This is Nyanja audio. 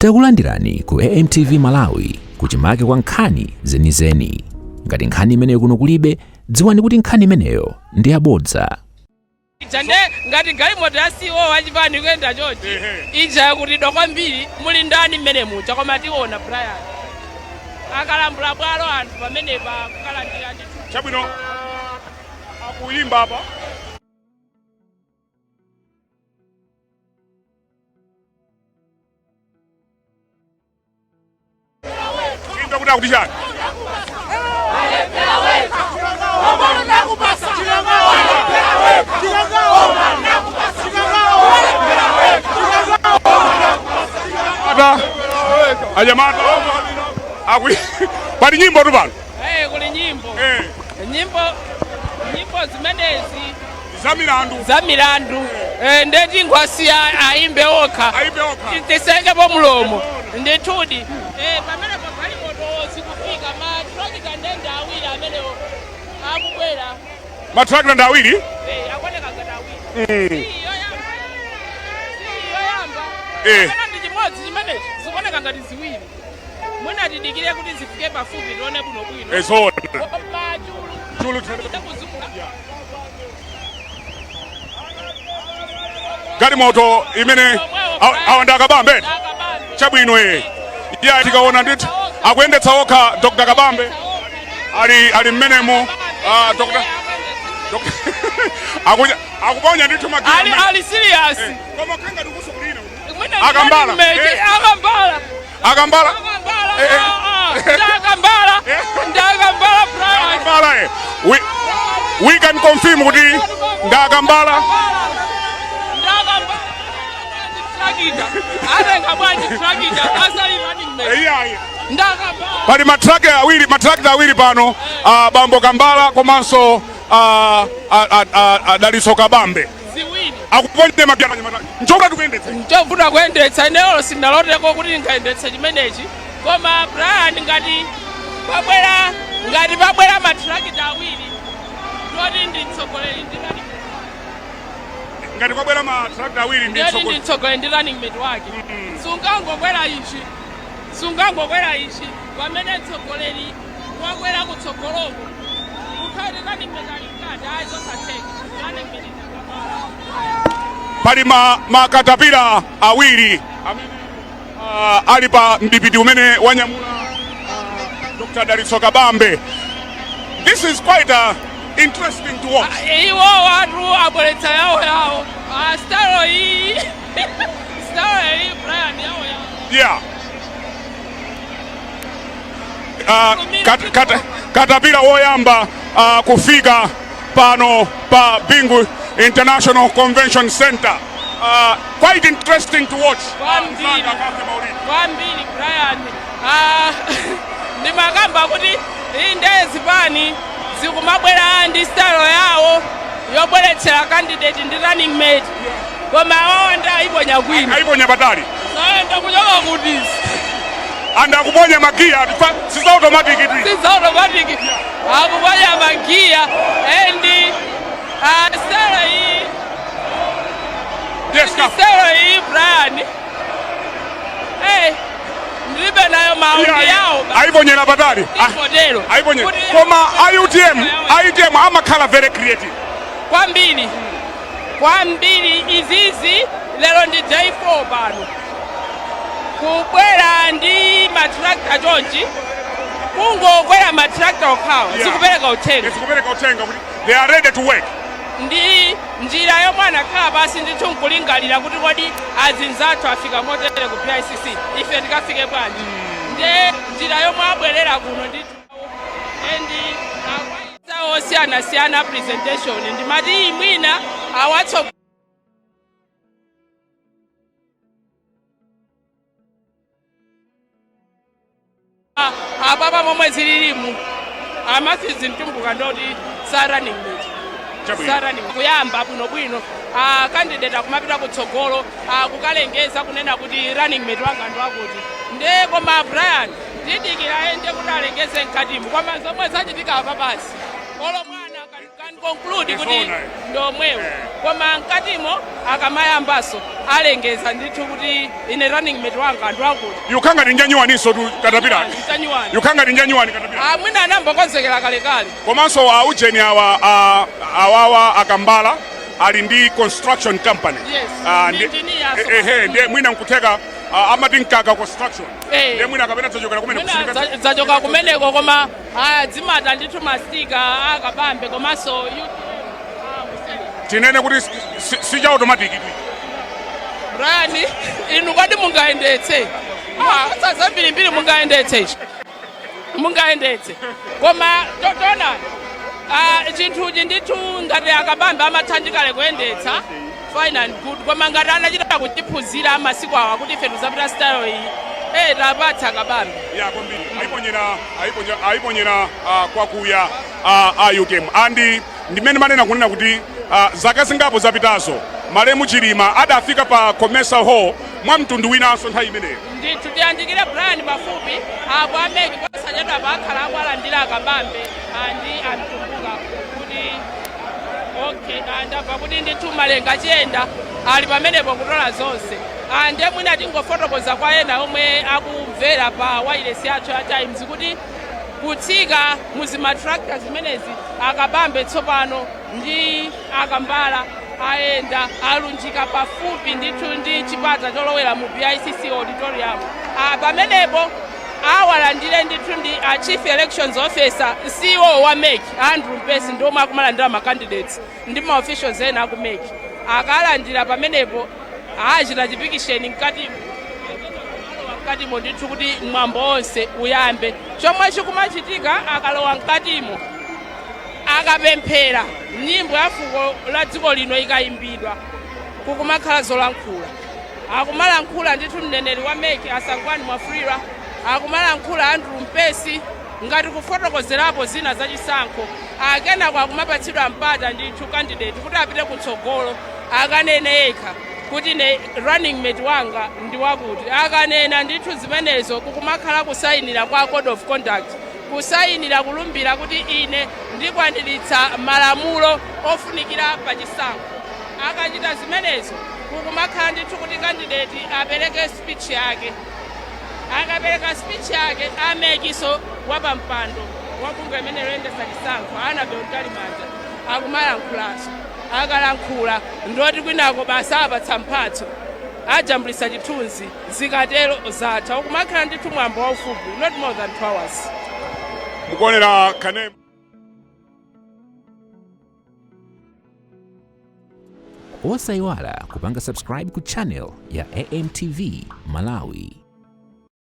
Takulandirani ku AMTV Malawi, kuchimake kwa nkhani zenizeni. Ngati nkhani imeneyo kuno kulibe, dziwani kuti nkhani imeneyo ndi yabodza. Ija nde ngati galimoto ya CEO wachipani kuyenda chonchi, ija yakutidwa kwambiri. Muli ndani mmene muja? Koma tiona Brian akalambula bwalo anthu pamenepa kukalandira ndithu. Chabwino, akuyimba apa. Imba kuti akuti chani? Ata anyamata akui pali nyimbo tu pano. Eh, kuli nyimbo. Nyimbo, nyimbo zimenezi za milandu. Za milandu. Eh, nde tingowasiya ayimbe okha. Ayimbe okha. Tisekepo mlomo ndithudi. Eh, pamene pagalimoto zikufika, matrakita ndende awiri amenewo akubwera. Matrakita ndi awiri. Eh, akuoneka ngati awiri. Si yoyamba, si yoyamba. Kapena ndi chimodzi chimenechi? Zikuoneka ngati ziwiri. Mwina tidikire kuti zifike pafupi tione bwinobwino. Zoona. Koma chulu Chulu. kuzungula. Galimoto imene awa ndi Akabambe. Akabambe. Chabwino, iya, tikaona ndithu akuyendetsa okha Dr. Kabambe ali mmenemo. Ah, Dr. Akuponya ndithu magiya. Ali serious. Koma khenga ndikusukulira. Mwina Akambala. ndi Akambala. Akambala. Akambala. Eh. Ah, ah, ndakambala. Ndakambala, Brian. Akambala, eh. We can confirm kuti ndakambala. Ndakambala. Trakita atenga bwanji trakita asali running mate? Iya. Ndakambala. Pali matraka awiri, matrakita awiri pano, bambo Kambala komanso Dalitso Kabambe. Ziwiri. Akuponya magiya. Nchoka tikuyendetsa. Nchovuta kuyendetsa. Ineyo sindaloteko kuti ndingayendetse chimenechi. Koma Brian, ngati pabwera matrakita awiri, ndoti ndi mtsogoleri ndi running Ngati kwabwera matrakita awiri ndi ndiyoti ndi mtsogoleri. mtsogoleri ndi running mate wake. Sungangokwera ichi, sungangokwera ichi pamene mtsogoleri wakwera kutsogoloko, ukhale running mate ali mkati. Ayi, zosatheka. Running mate ndakambala. Pali makatapira awiri amene ali pa mdipiti umene wanyamula Dr. Dalitso Kabambe. This is quite interesting to watch. Iwo watu abweretsa yawo yawo. Ah, style iyi, style iyi, Brian, yawo yawo. Yeah. Katapira woyamba kufika pano pa Bingu International Convention Center. Quite interesting to watch. Kwambiri. Msanga Kafe Maulidi. Kwambiri, Brian. Ah, ndimakamba kuti inde, zipani zikumabwera ndi style yawo yobweretsera candidate ndi running mate, koma awawa ndi ayiponya kwina. Ayiponya patali. Sayenda kuchoka kuti? And akuponya magiya, siza automatic ti. Siza automatic, akuponya magiya and style iyi. Yes, Kafe. Style iyi, Brian, ndilibe nayo mawu, ndi yawo. Ayiponyera patali. Ingotero. Ayiponyera. Kuti- Koma a UTM amakhala very creative. Kwambiri, kwambiri. Izizi lero ndi day 4 pano, kubwera ndi matrakta chonchi, kungokwera matrakta okhawa zikupereka uthenga. Zikupereka uthenga kuti they are ready to work. Ndi njira yomwe anakhala pasi ndithu nkulingalira kuti kodi azinzathu afika motere ku BICC, ife tikafike bwanji? Nde njira yomwe abwerera kuno ndithu and akwaisa osiyanasiyana presentation, ndimati iyi mwina awatso apapa momwe zililimu, amasizi mtumbuka ndoti sa running mate. Chabwino. Sa running kuyamba bwinobwino, candidate akumapita kutsogolo, kukalengeza kunena kuti running mate wanga ndi wakuti. Nde koma Brian, tidikira ende kuti alengeze mkatimu, koma zomwe zachitika apa basi, olo mwana Conclude kuti Zoona. ndomwewo, koma mkatimo akamayambaso alengeza ndithu kuti ine running mate wanga anthu akuti. Yukhanga ndi njanyuwaninso tu katapira. Mtanyuwani. Yukhanga ndi njanyuwani katapira. Amwina anambokonzekera kalekale. Komanso aujeni awa, awawa akambala ali ndi construction company. Yes, ndi engineer. Ehe, ndiye mwina nkutheka amati Mkaka Construction. Ndiye mwina kapena dzachokera kumene. Mwina Kusilika. zachoka kumeneko, koma aya dzimata ndithu ma sticker akabambe komanso UTM kuseri. Tinene kuti si cha automatic tu. Brian, inu kodi mungayendetse zambirimbiri? Mungayendetse ichi? Mungayendetse? Koma tonani chinthuchi ndithu ngati akabambe amathandikale kuyendetsa, fine and good, koma ngati anachita kuchiphunzira amasiku awa kuti ife tizapita style iyi, tapatsa akabambe. Ya, kwambiri. Ayiponyera kwakuya a UTM. Andi ndimene manena kunena kuti zaka zingapo zapitazo malemu Chilima adafika pa Comesa Hall mwa mtundu winanso nthawi imeneyo. Ndithu, tiyandikire Brian pafupi apo. A MEC posachedwa pakhala akualandira akabambe ndi amtumbuka kuti okay. Ndamva kuti ndithu Malenga Chiyenda ali pamenepo kutola zonse. Ndiye mwina tingofotokoza kwa ena omwe akumvera pa wireless yathu ya Times kuti kutsika muzima tractor zimenezi, akabambe tsopano ndi akambala ayenda alunjika pafupi ndithu ndi chipata cholowera mu BICC auditorium. Pamenepo awalandire ndithu ndi a chief elections officer, CEO wa MEC, Andrew Mpesi, ndi omwe akumalandira ma candidates ndi ma officials ena aku MEC. Akalandira pamenepo, achita chipikisheni mkatimo, akalowa mkatimo ndithu kuti mwambo onse uyambe. Chomwe chikumachitika, akalowa mkatimo, akapemphera nyimbo ya fuko la dziko lino ikayimbidwa, kukumakhala zolankhula. Akumalankhula ndithu mneneri wa MEC, Asangwani Mwafulirwa, akumalankhula Andrew Mpesi ngati kufotokozerapo zina zachisankho. Akenako akumapatsidwa mpata ndithu candidate kuti apite kutsogolo akanene yekha kuti ne running mate wanga ndi wakuti. Akanena ndithu zimenezo, kukumakhala kusayinira kwa code of conduct, kusayinira kulumbira kuti ine ndikwaniritsa malamulo ofunikira pa chisankho. Akachita zimenezo, kukumakhala ndithu kuti candidate apereke speech yake. Akapereka speech yake, a MEC so wapampando wa bungwe imene loyendetsa chisankho, Annabel Mtalimanja, akumalankhulaso. Akalankhula, ndoti kwinako basa apatsa mphatso, ajambulisa chithunzi, zikatero zatha. Ukumakhala ndithu mwambo waufupi, not more than 2 hours. Mukuonera kanema. Osayiwala kupanga subscribe ku channel ya AMTV Malawi.